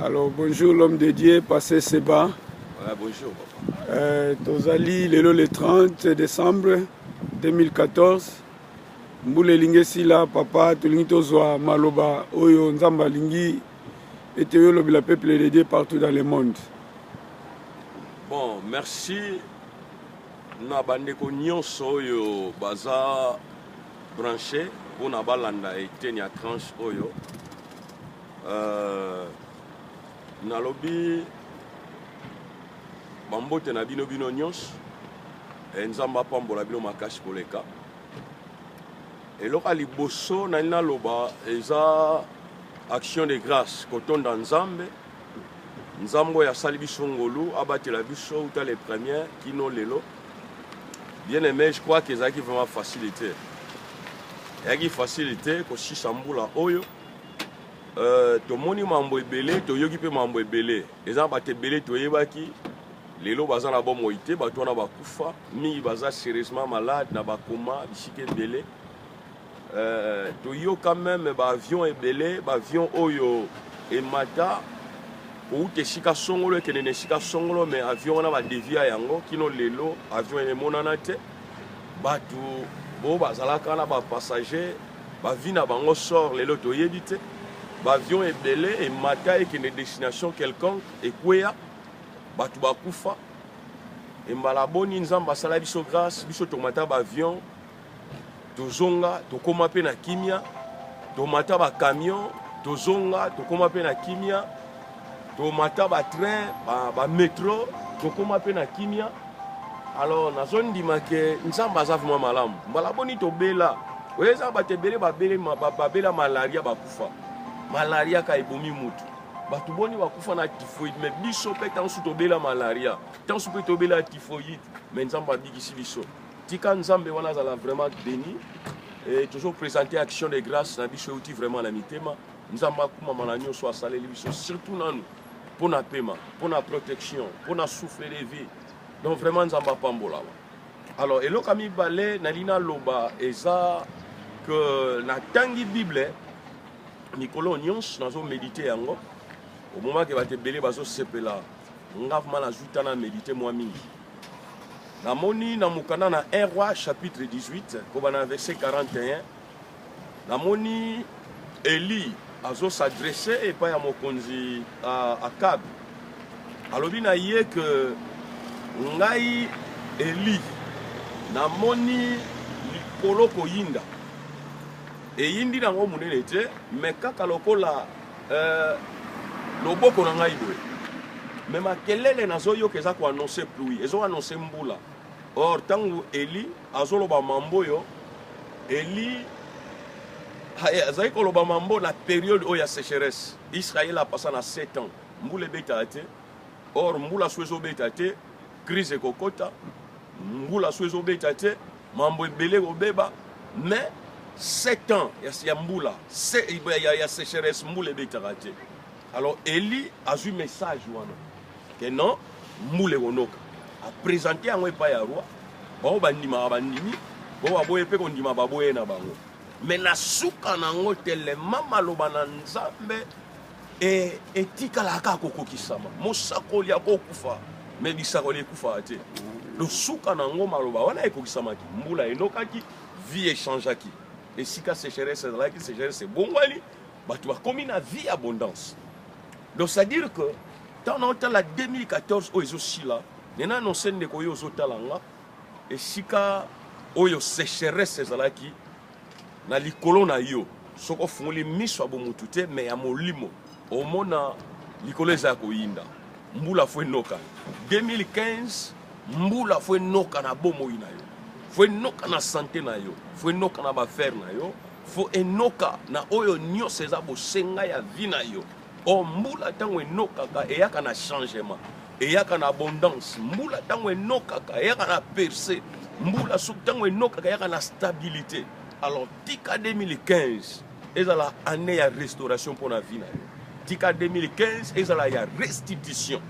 Alors bonjour l'homme de Dieu, passez Seba. Ouais, bonjour papa. Tozali lelo le 30 décembre 2014. Mbula elingi esila papa, tolingi tozwa maloba oyo Nzambe alingi ete yo olobela peuple de Dieu partout dans le monde. Bon, merci na bandeko nyonso oyo baza branché mpona balanda eteni ya tranche oyo. Nalobi bambote na bino bino nyonso, Nzambe apambola bino makasi koleka. Eloko ya liboso nali naloba eza action de grâce, kotonda Nzambe. Nzambe oyo asali biso ngolu, abatela biso uta le premier kino lelo. Bien aimé, je crois que ezalaki vraiment facilité, eyaki facilité kosisa mbula oyo. Tomoni mambo ebele, toyoki mpe mambo ebele. Eza bato ebele toyebaki lelo baza na bomoi te, bato wana bakufa mingi, baza sérieusement malade na bakoma bisika ebele. Toyoka même baavion ebele, baavion oyo emata kouta esika songolo ekende na esika songolo, mais avion wana badevia yango kino lelo avion emonana te. Bato oyo bazalaka na bapassager, bavi na bango sort lelo toyebi te. Baavion ebele emata ekende destination quelconque, ekweya, bato bakufa. Embala boni Nzambe asala biso grâce, biso tomata baavion, tozonga, tokóma mpe na kimia. Tomata bacamion, tozonga, tokóma mpe na kimia. Tomata batrain, bametro, tokóma mpe na kimia. Alors nazondima ke Nzambe aza vraiment malamu. Mbala boni tobela, oyo eza bato ebele babela malaria, bakufa. Malaria ka ebomi mutu, bato boni bakufa na typhoïde. Mais biso mpe ntango tobela malaria, ntango mpe tobela typhoïde, mais Nzambe abikisi biso. Tika Nzambe wana azala vraiment béni. Et toujours présenter action de grâce na biso euti vraiment na mitema. Nzambe akumama na nyonso asaleli biso, surtout nanu mpo na pema, mpo na protection, mpo na souffle de vie. Donc vraiment Nzambe apambolama. Alors eloko ya mibale nalingi naloba eza ke natangi Bible mikolo nyonso, nazomédite yango. Omomake bato ebele bazosepela, nga vraiment nazwi ta na médite mwa mingi. Namoni na mokanda na 1 Roi chapitre 18, kobanda na verset 41, namoni Eli azos'adresse epai ya mokonzi Akab. Alobi na ye ke ngai Eli namoni likolo koyinda, eyindi nango monene te, mais kaka lokola loboko na ngai boye, mais makelele nazoyoka eza koannonce pluie, ezoannonce mbula. Or ntango Eli azoloba mambo oyo, Eli azali koloba mambo na période oyo ya sécheresse. Israel apasa na 7 ans mbula ebetaka te. Or mbula so ezobeta te, crise ekokota. Mbula so ezobeta te, mambo ebele ekobeba. Mais 7 ans ya mbula ya sécheresse, mbula ebetaka te. Alors Eli azwi message wana ke non, mbula ekonoka. Aprésente yango epai ya roi. Bango bandimaka, bandimi. Bo baboye mpe kondima, baboye na bango. Mais na suka nango, telema maloba na Nzambe etikalaka kaka kokokisama. Mosakoli akokufa, mais bisakoli ekufaka te. Losuka nango, maloba wana ekokisamaki, mbula enokaki, vie echangeaki. Esika sécheresse ezalaki, sécheresse ebongwani, bato bakomi na vie abondance. Donc c'est à dire que ntango naotala 2014 oyo ezosila, nena annonce ndeko oyo ozotala nga, esika oyo sécheresse ezalaki na likolo na yo, soki ofungoli miso ya bomutu te mais ya molimo, omona likolo eza ya koyinda, mbula faut enoka. 2015 mbula faut enoka na bomoi na yo, faut enoka na santé na yo, faut enoka na baaffaire na yo, faut enoka na oyo nyonso eza bosenga ya vie na yo. O mbula ntango enokaka, eyaka na changement, eyaka na abondance. Mbula ntango enokaka, eyaka na percée. Mbula soki ntango enokaka, eyaka na stabilité. Alors tika 2015 ezala année ya restauration mpo na vie na yo. Tika 2015 ezala ya restitution.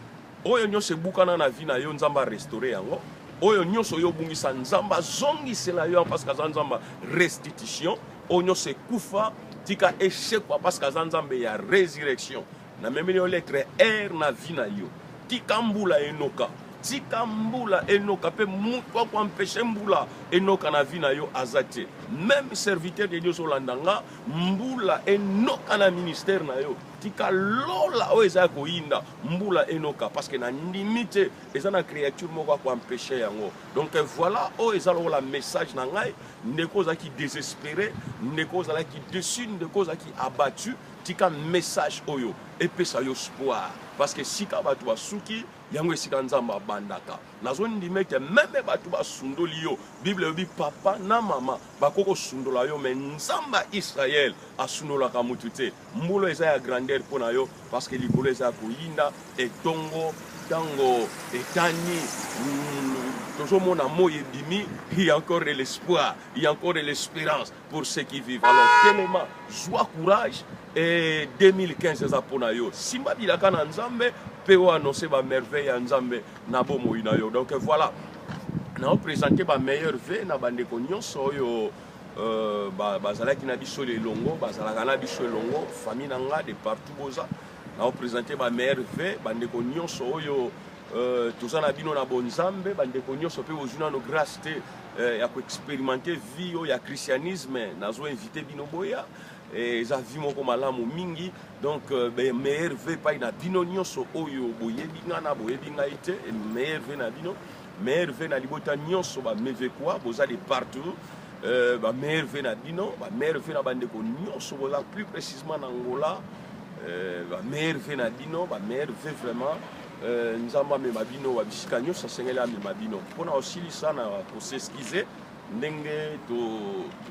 Oyo nyonso ebukana na vie na yo, Nzambe arestaure yango. Oyo nyonso oyo obungisa, Nzambe azongisela yo, parce que aza Nzambe restitution. Oyo nyonso ekufa, tika esekwa, parce que aza Nzambe ya résurrection. Namemeli yo lettre R na vie na yo. Tika mbula enoka. Tika mbula enoka mpe moto akoempeshe mbula enoka na vie na yo aza te. Meme serviteur de Dieu ozolanda nga, mbula enoka na ministère na yo. Tika lola oyo eza ya koyinda, mbula enoka parce que nandimi te eza na créature moko akoempeshe yango. Donc voilà oyo eza lokola message na ngai. Ndeko ozalaki désespéré, ndeko ozalaki déçu, ndeko ozalaki abattu, tika message oyo epesa yo espoir parce que sika bato basuki yango esika Nzambe abandaka. Nazondima ete meme bato basundoli yo, Bible elobi papa na mama bakoki kosundola yo, mais Nzambe ya Israël asundolaka mutu te. Mbula eza ya grandeur mpo na yo parce que likolo eza ya koyinda etongo ntango etani tozomona moi ebimi, il y a encore de l'espoir, il y a encore de l'espérance pour ceux qui vivent. Alors telema, zwa courage et 2015 eza mpo na yo. Simba bilaka na Nzambe mpe oyo annonce ba merveille ya Nzambe na bomoi na yo. Donc voilà, nao présenter ba meilleurs vœux na bandeko nyonso oyo bazalaki na biso elongo, bazalaka na biso elongo, famille na nga de partout boza. Nao présenter ba meilleurs vœux bandeko nyonso oyo toza na bino na bonzambe, bandeko nyonso mpe bozwi nano grâce te ya koexpérimenter vie oyo ya christianisme, nazo invité bino boya. Eza vie moko malamu mingi. Donc meilleurs vœux epai na bino nyonso oyo boyebi nga na boyebi ngai te, meilleurs vœux na bino, meilleurs vœux na libota nyonso bamevekwa boza de partout, ba meilleurs vœux na bino, ba meilleurs vœux na bandeko nyonso boza plus précisément na Angola, ba meilleurs vœux na bino, ba meilleurs vœux vraiment. Nzambe amema bino babisika nyonso asengeli amema bino. Mpona kosilisa na kos'excuser ndenge to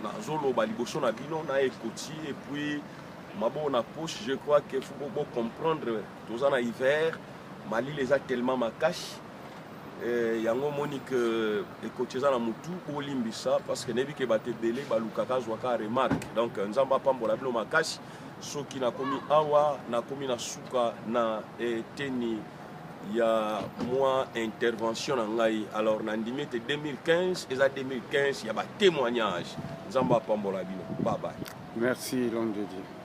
nazoloba liboso na bino na ekoti et puis maboko na poche, je crois que faut bo comprendre toza na hiver, malili eza tellement makasi. Yango omoni ke ekoti eza na motu, bolimbisa parce que nayebi ke bato ebele balukaka azwaka remarque. Donc Nzambe apambola bino makasi. Soki nakomi awa, nakomi na suka na eteni ya mwa intervention na ngai. Alors nandimi ete 2015 eza 2015 ya batémoignage. Nzambe apambola bino. Bye bye. Merci, l'homme de Dieu.